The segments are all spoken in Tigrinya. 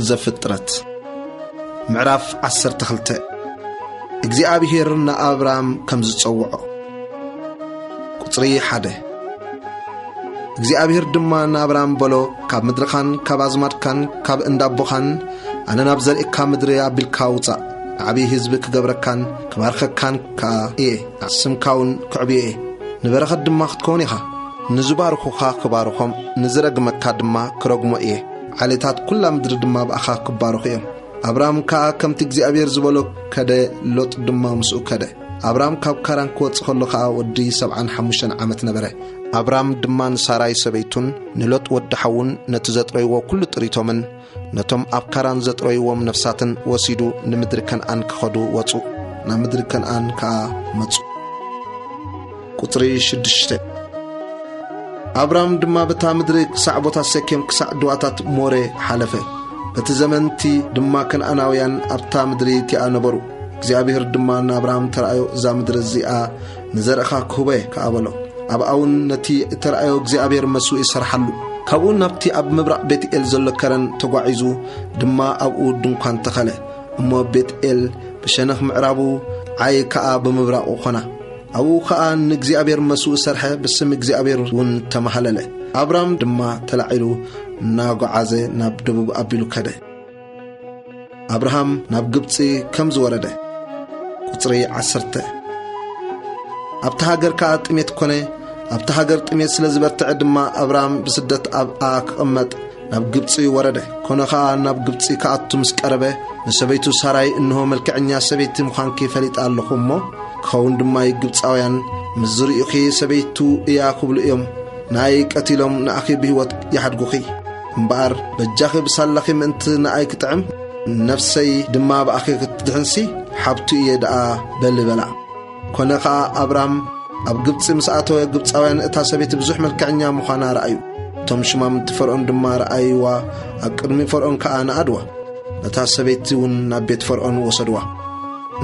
ዘፍጥረት ምዕራፍ ዓሰርተ ክልተ። እግዚኣብሔር ንኣብራም ከም ዝጸውዖ። ቁጽሪ ሓደ። እግዚኣብሔር ድማ ንኣብራም በሎ፣ ካብ ምድርኻን ካብ ኣዝማድካን ካብ እንዳቦኻን ኣነ ናብ ዘርእካ ምድሪ ኣቢልካ ውጻእ። ዓብዪ ህዝቢ ክገብረካን ክባርኸካን ከኣ እየ፣ ስምካ እውን ክዕብዮ እየ። ንበረኸት ድማ ክትከውን ኢኻ። ንዝባርኹኻ ክባርኾም፣ ንዝረግመካ ድማ ክረግሞ እየ። ዓሌታት ኩላ ምድሪ ድማ ብኣኻ ክባረኹ እዮም። ኣብራም ከኣ ከምቲ እግዚኣብሔር ዝበሎ ከደ፣ ሎጥ ድማ ምስኡ ከደ። ኣብራም ካብ ካራን ክወጽእ ከሎ ከኣ ወዲ ሰብዓን ሓሙሽተን ዓመት ነበረ። ኣብራም ድማ ንሳራይ ሰበይቱን ንሎጥ ወዲ ሓዉን ነቲ ዘጥረይዎ ኩሉ ጥሪቶምን ነቶም ኣብ ካራን ዘጥረይዎም ነፍሳትን ወሲዱ ንምድሪ ከነኣን ክኸዱ ወጹ። ናብ ምድሪ ከነኣን ከኣ መጹ። ቁጽሪ ሽዱሽተ። ኣብራም ድማ በታ ምድሪ ክሳዕ ቦታ ሴኬም ክሳዕ ድዋታት ሞሬ ሓለፈ። በቲ ዘመንቲ ድማ ከነኣናውያን ኣብታ ምድሪ እቲኣ ነበሩ። እግዚኣብሔር ድማ ንኣብራም ተራእዮ፣ እዛ ምድሪ እዚኣ ንዘርእኻ ክህቦ እየ ከኣ በሎ። ኣብኣ እውን ነቲ እተራእዮ እግዚኣብሔር መስውኢ ሰርሓሉ። ካብኡ ናብቲ ኣብ ምብራቕ ቤትኤል ዘሎ ከረን ተጓዒዙ ድማ ኣብኡ ድንኳን ተኸለ። እሞ ቤትኤል ብሸነኽ ምዕራቡ ዓይ ከኣ ብምብራቑ ኾና። ኣብኡ ኸኣ ንእግዚኣብሔር መስውእ ሰርሐ፣ ብስም እግዚኣብሔር እውን ተማህለለ። ኣብራም ድማ ተላዒሉ እናጓዓዘ ናብ ደቡብ ኣቢሉ ከደ። ኣብርሃም ናብ ግብጺ ከም ዝወረደ። ቁጽሪ ዓሰርተ። ኣብቲ ሃገር ከኣ ጥሜት ኮነ። ኣብቲ ሃገር ጥሜት ስለ ዝበርትዐ ድማ ኣብራም ብስደት ኣብኣ ክቕመጥ ናብ ግብጺ ወረደ። ኮነ ኸኣ ናብ ግብጺ ክኣቱ ምስ ቀረበ ንሰበይቱ ሳራይ፣ "እንሆ መልክዐኛ ሰበይቲ ምዃንኪ ፈሊጠ ኣለኹ እሞ፣ ክኸውን ድማ እዩ ግብጻውያን ምስ ዝርእዩኺ ሰበይቱ እያ ክብሉ እዮም። ንኣይ ቀቲሎም ንኣኺ ብህይወት ይሓድጉኺ። እምበኣር በጃኺ ብሳላኺ ምእንቲ ንኣይ ክጥዕም፣ ነፍሰይ ድማ ብኣኺ ክትድሕንሲ ሓብቱ እየ ደኣ በሊ" በላ። ኮነ ኸኣ ኣብራም ኣብ ግብጺ ምስ ኣተወ፣ ግብጻውያን እታ ሰበይቲ ብዙሕ መልክዐኛ ምዃና ረኣዩ። እቶም ሹማምንቲ ፈርኦን ድማ ረኣይዋ፣ ኣብ ቅድሚ ፈርኦን ከኣ ነኣድዋ። ነታ ሰበይቲ እውን ናብ ቤት ፈርኦን ወሰድዋ።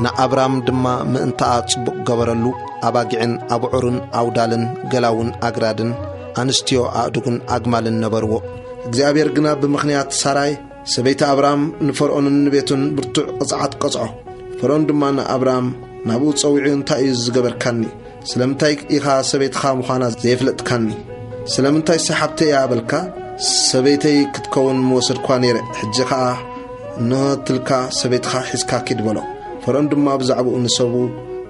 ንኣብራም ድማ ምእንታኣ ጽቡቕ ገበረሉ። ኣባጊዕን ኣብዑርን ኣውዳልን ገላውን ኣግራድን ኣንስትዮ ኣእዱግን ኣግማልን ነበርዎ። እግዚኣብሔር ግና ብምኽንያት ሳራይ ሰበይቲ ኣብራም ንፈርኦንን ንቤቱን ብርቱዕ ቅጽዓት ቀጽዖ። ፈርኦን ድማ ንኣብራም ናብኡ ጸዊዑ፣ "እንታይ እዩ ዝገበርካኒ? ስለምንታይ ኢኻ ሰበይትኻ ምዃና ዘየፍለጥካኒ? ስለምንታይስ ሓብተይ እያ በልካ? ሰበይተይ ክትከውን ምወሰድኳ ነይረ። ሕጂ ኸኣ እንሆትልካ፣ ሰበይትኻ ሒዝካ ኪድ" በሎ። ፈርኦን ድማ ብዛዕባኡ ንሰቡ፣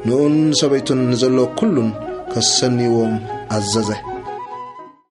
ንኡን ንሰበይቱን ንዘሎ ኩሉን ከሰንይዎም ኣዘዘ።